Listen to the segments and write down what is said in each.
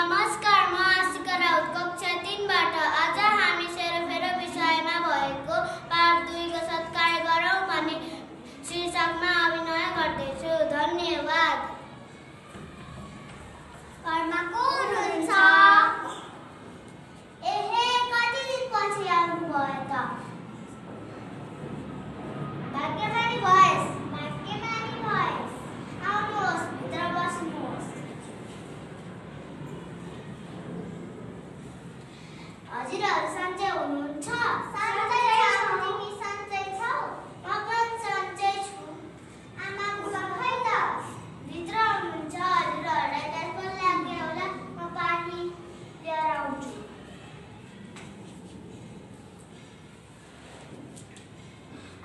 नमस्कार, म आशिका राउत कक्षा 3 बाट। आज हामी सेरोफेरो विषयमा भएको पाठ 2 को सत्कार गरौँ भन्ने शीर्षकमा अभिनय गर्दैछु। धन्यवाद। घरमा को हुनुहुन्छ? एहे, कति दिनपछि आउनुभयो त? भाग्यमानी भएस। आउनुहोस्, भित्र बस्नुहोस्। हजुरहरू सन्चै हुनुहुन्छ? तिमी सन्चै छौ? म पनि सन्चै छु। आमा बुबा खै त? भित्र हुनुहुन्छ। हजुरहरूलाई टेलिफोन लाग्यो होला, म पानी लिएर आउँछु।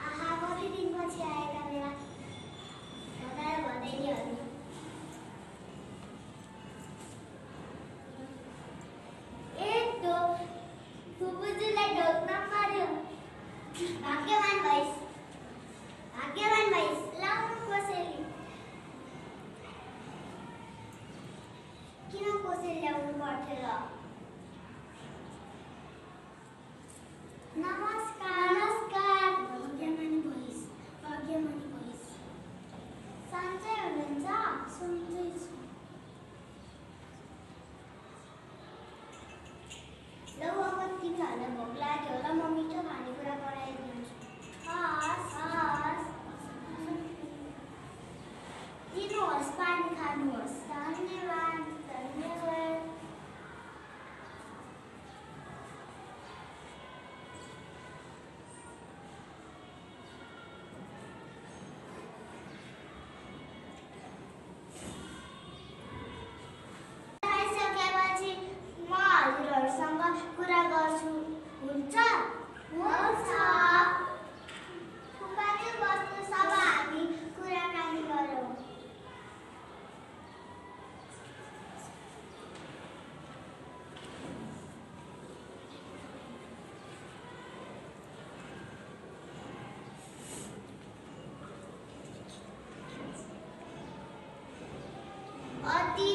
आहा, कति दिनपछि आएका मेरा दादा र भदैनीहरू। फुपूजीलाई ढोक्न पर्यो। भाग्यवान भइस्। लाउनु कोसेली। किन कोसेली ल्याउनु पर्थ्यो र? नमस्कार। भाग्यमानी भइस्। सन्चै हुनुहुन्छ? सन्चै छु। लौ, अब तिमीहरूलाई भोक लाग्यो होला, म मिठो खानेकुरा बनाइदिन्छु। हस्। दिनुहोस्, पानी खानुहोस्। धन्यवाद। खाइसकेपछि म हजुरहरूसँग कुरा गर्छु। हुन्छ? फुपाजी बस्नुहोस्, अब हामी कुराकानी गरौँ। अति